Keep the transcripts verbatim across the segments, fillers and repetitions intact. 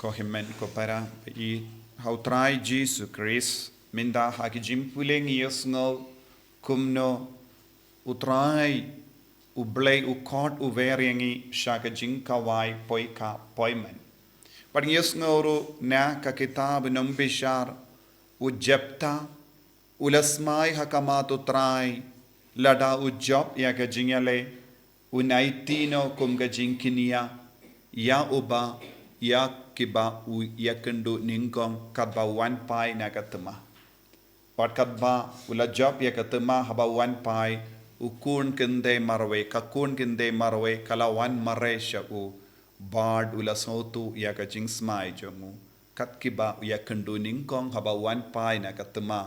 Ko hynmen ko para, ba i ha u Trai Jisu Khrist, mynta ha ki jingpule ngi ïohsngew kumno u Trai u Blei u khot u wer ïa ngi sha ka jingkhawai poi ka poi men. Bad ngi ïohsngew ruh na ka kitab Nongbishar, u Jepta u la smai ha khmat u Trai, lada u jop ïa ka jingïaleh, un aiti noh kum ka jingkñia ïa uba, ïa kiba u ïakynduh nyngkong katba u wan phai na ka thma. Bad katba u la jop ïa ka thma, haba u wan phai, u khun kynthei marwei, ka khun kynthei marwei ka la wan mareh sha u. Bad u la sngewthuh ïa ka jingsmai jong u. Kat kiba u ïakynduh nyngkong haba u wan phai na ka thma,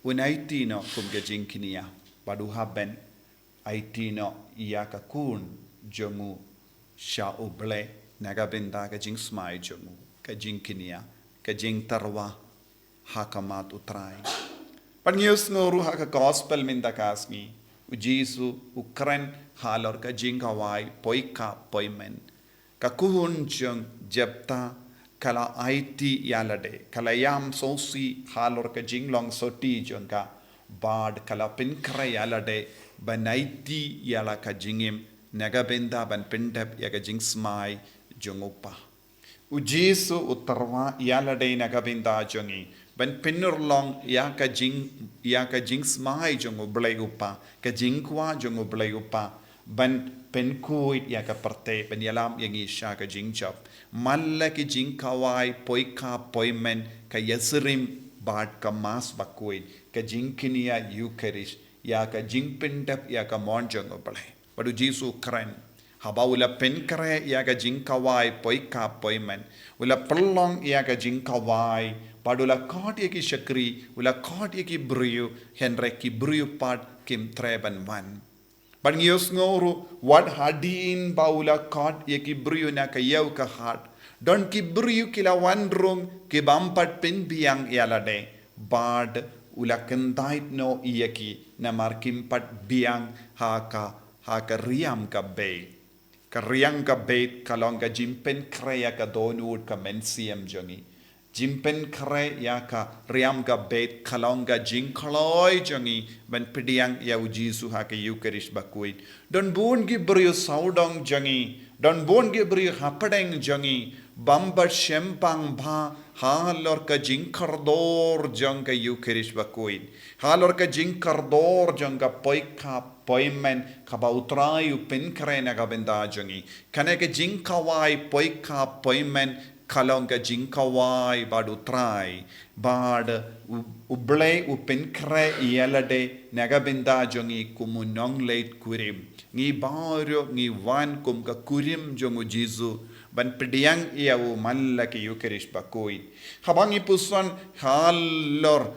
un aiti noh kum ka jingkñia. Bad u hap ban aiti noh ïa ka khun jong u sha u Blei na ka bynta ka jingsmai jong u, ka jingkñia, ka jingtyrwa ha khmat u Trai. Bad ngi ïohsngew ruh ha ka gospel mynta ka sngi, u Jisu u kren halor ka jingkhawai poi ka poi men. Ka khun jong Jepta ka la aiti ïalade, ka la ïam sngewsih halor ka jinglong sotti jong ka, bad ka la pynkhreh ïalade ban aiti ïa la ka jingim na ka bynta ban pyndep ïa ka jingsmai jong u kpa. U Jisu u tyrwa ïalade na ka bynta jong ngi ban pynurlong ïa ka jing, ïa ka jingsmai jong u Blei u Kpa, ka jingkwah jong u Blei u Kpa, ban pynkhuid ïa ka pyrthei, ban ïalam ïa ngi sha ka jingjop. Man la ki jingkhawai poi ka poi men, ka ïasyriem bad ka Mass Bakhuid, ka jingkñia Eukharist, ïa ka jingpyndep ïa ka mon jong u Blei. Bad u Jisu u kren, haba u la pynkhreh ïa ka jingkhawai poi ka poi men, u la pynlong ïa ka jingkhawai, bad u la khot ïa ki shakri, u la khot ïa ki briew, hynrei ki briew pat kim treh ban wan. Bad ngi ïohsngew ruh, wat hadien ba u la khot ïa ki briew na ka ïew ka hat, don ki briew ki la wan rung, ki bym pat pynbiang ïalade, bad u la kyntait noh ïa ki, namar kim pat biang ha ka, ha ka riam ka beit. Ka riam ka beit ka long ka jingpynkhreh ïa ka dohnud ka mynsiem jong ngi. Jingpynkhreh ïa ka riam ka beit ka long ka jingkloi jong ngi ban pdiang ïa u Jisu ha ka Eukharist Bakhuid. Don bun ki briew sawdong jong ngi, don bun ki briew hapdeng jong ngi, bym pat shemphang bha halor ka jingkordor jong ka Eukharist Bakhuid, halor ka jingkordor jong ka poi ka poi men kaba u Trai u pynkhreh na ka bynta jong ngi. Kane ka jingkhawai poi ka poi men ka long ka jingkhawai bad u Trai, bad u, u Blei u pynkhreh ïalade na ka bynta jong ngi kum u nongleit kurim. Ngi baroh ngi wan kum ka kurim jong u Jisu ban pdiang ïa u man la ka Eukharist Bakhuid. Haba ngi puson halor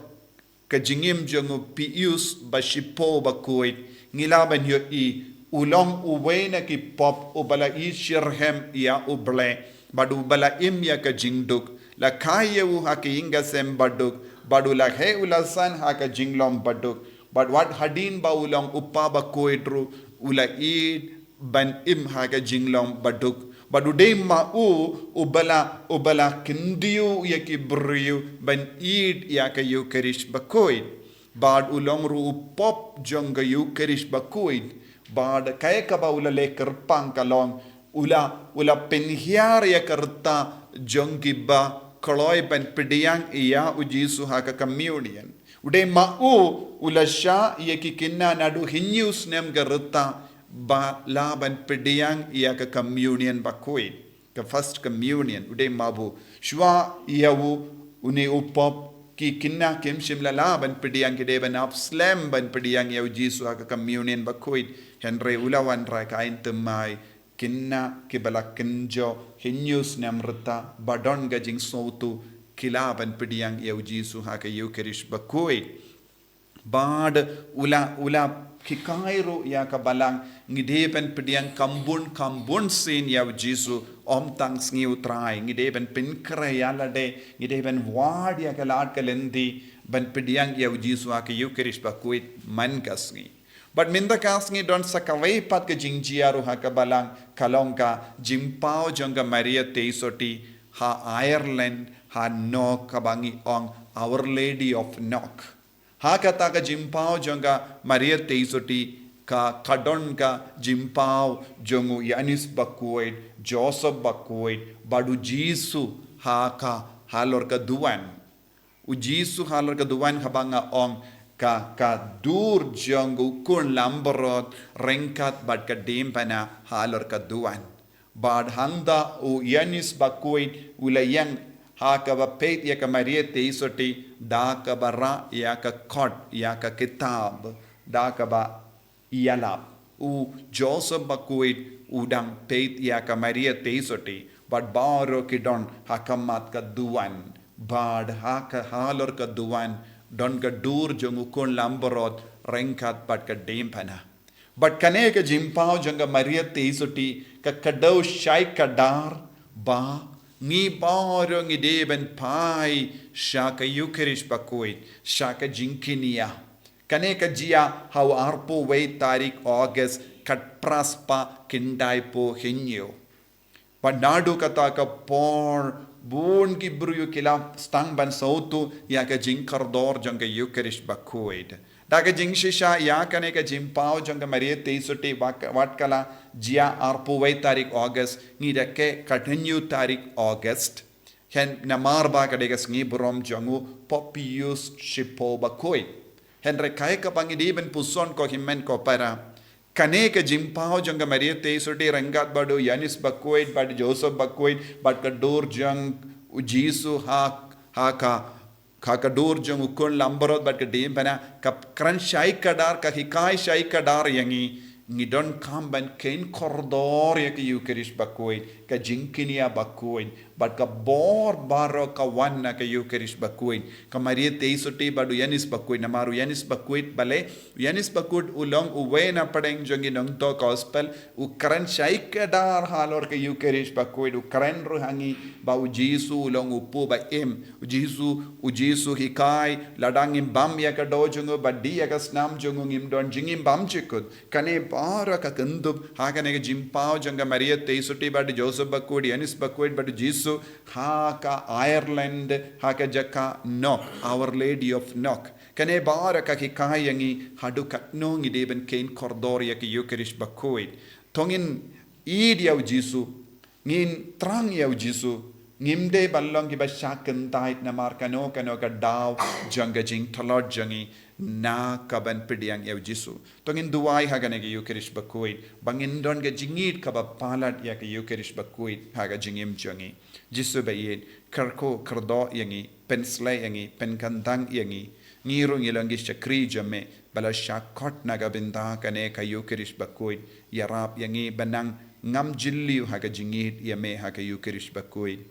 ka jingim jong u Pius ba shiphew bakhuid, ngi lah ban ïohi u long uwei na ki pope uba la ïeit shitrhem ïa u Blei, bad uba la im ïa ka jingduk, la kha ïa u ha ka ïing ka sem baduk, bad u la heh u la san ha ka jinglong baduk, bad wat hadien ba u long u pope bakhuid ruh, u la ïeit ban im ha ka jinglong baduk. Bad u dei ma u, uba la, uba la kyndiew ïa ki briew ban ïeit ïa ka Eukharist Bakhuid. Bad u long ruh u pope jong ka Eukharist Bakhuid. Bad kaei kaba u la leh kyrpang ka long, u la, u la pynhiar ïa ka rta jong kiba kloi ban pdiang ïa u Jisu ha ka communion. U dei ma u, u la shah ïa ki khynnah naduh hynñiew snem ka rta ba lah ban pdiang ïa ka communion bakhuid, ka first communion, u dei ma u. Shuwa ïa u, une u pope, ki khynnah kim shym la lah ban pdiang, ki dei ban ap slem ban pdiang ïa u Jisu ha ka communion bakhuid. Hynrei u la wanrah ka ain thymmai, khynnah kiba la kynjoh hynñiew snem rta, ba don ka jingsngewthuh, ki lah ban pdiang ïa u Jisu ha ka Eukharist Bakhuid. Bad u la, u la hikai ruh ïa ka balang, ngi dei ban pdiang kham bun kham bun sien ïa u Jisu, ym tang sngi u Trai, ngi dei ban pynkhreh ïalade, ngi dei ban wad ïa ka lad ka lynti ban pdiang ïa u Jisu ha ka Eukharist Bakhuid man ka sngi. Bad mynta ka sngi don sa kawei pat ka jingjia ruh ha ka balang, ka long ka jingpaw jong ka Maria Theisotti ha Ireland, ha Knock kaba ngi ong Our Lady of Knock. Ha kata ka jingpaw jong ka Maria Theisotti ka, ka don ka jingpaw jong u Ïanis bakhuid, Joseph bakhuid, bad u Jisu ha ka halor ka duwan. U Jisu halor ka duwan kaba nga ong ka, ka dur jong u khun langbrot ryngkat bad ka diengphna halor ka duwan. Bad hangta u Ïanis bakhuid u la ïeng ha kaba peit ïa ka Maria Theisotti da kaba rah ïa ka kot, ïa ka kitab, da kaba ïalap. U Joseph bakhuid u dang peit ïa ka Maria Theisotti, bad baroh ki don ha khmat ka duwan, bad ha ka halor ka duwan don ka dur jong u khun langbrot ryngkat bad ka diengphna. Bad kane ka jingpaw jong ka Maria Theisotti ka kdew shai kdar ba ngi baroh ngi dei ban phai sha ka Ïukharist bakhuid, sha ka jingkñia. Kane ka jia ha u arphew wei tarik August khatphra spah khyndaiphew hynñiew. Bad naduh kata ka por bun ki briew ki la sdang ban sngewthuh ïa ka jingkordor jong ka Ïukharist bakhuid. Da ka jingshisha ïa kane ka jingpaw jong ka Maria Theisotti wat, wat ka la jia arphew wei tarik August, ngi da khein khathynñiew tarik August. Hynrei namar ba ka dei ka sngi burom jong u Pope Pius shiphew bakhuid. Hynrei kaei kaba ngi dei ban puson ko hynmen ko para. Kane ka jingpaw jong ka Maria Theisotti ryngkat bad u Ïanis bakhuid, bad Joseph bakhuid, bad ka dur jong u Jisu ha, ha ka, ha ka dur jong u khun langbrot bad ka diengphna, ka kren shai kdar, ka hikai shai kdar ïa ngi, ngi donkam ban kheiñ kordor ïa ka Ïukharist bakhuid, ka jingkñia bakhuid, bad ka bor baroh ka wan na ka Ïukharist bakhuid. Ka Maria Theisotti bad u Ïanis bakhuid, namar u Ïanis bakhuid balei, u Ïanis bakhuid u long uwei na pdeng jong ki nongthoh gospel, u kren shai kdar halor ka Ïukharist bakhuid, u kren ruh ha ngi ba u Jisu u long u phuh ba im, u Jisu, u Jisu hikai, lada ngim bam ïa ka doh jong u, ba dih ïa ka snam jong u ngim don jingim bymjukut. Kane baroh ka kynthup ha kane ka jingpaw jong ka Maria Theisotti bad Joseph bakhuid, Ïanis bakhuid bad Jisu ha ka Ireland, ha ka jaka Knock, Our Lady of Knock. Kane baroh ka hikai ïa ngi haduh katno ngi dei ban kheiñ kordor ïa ka Ïukharist bakhuid. To ngin ïeit ïa u Jisu, ngin thrang ïa u Jisu, ngim dei ban long kiba shah kyntait namar kano kano ka daw jong ka jingtlot jong ngi na ka ban pdiang ïa u Jisu. To ngin duwai ha kane ka Ïukharist bakhuid ba ngin don ka jingïeit kaba palat ïa ka Ïukharist bakhuid ha ka jingim jong ngi. Jisu ba ïeit, kyrkhu kyrdoh ïa ngi, pynshlei ïa ngi, pynkyndang ïa ngi. Ngi ruh ngi long ki shakri jong me ba la shah khot na ka bynta kane ka Ïukharist bakhuid. Ïarap ïa ngi ba nang ngam jylliew ha ka jingïeit ïa me ha ka Ïukharist bakhuid.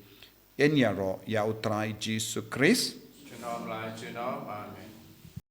Yn ïaroh ïa u Trai Jisu Khrist. Junom la junom. Amen.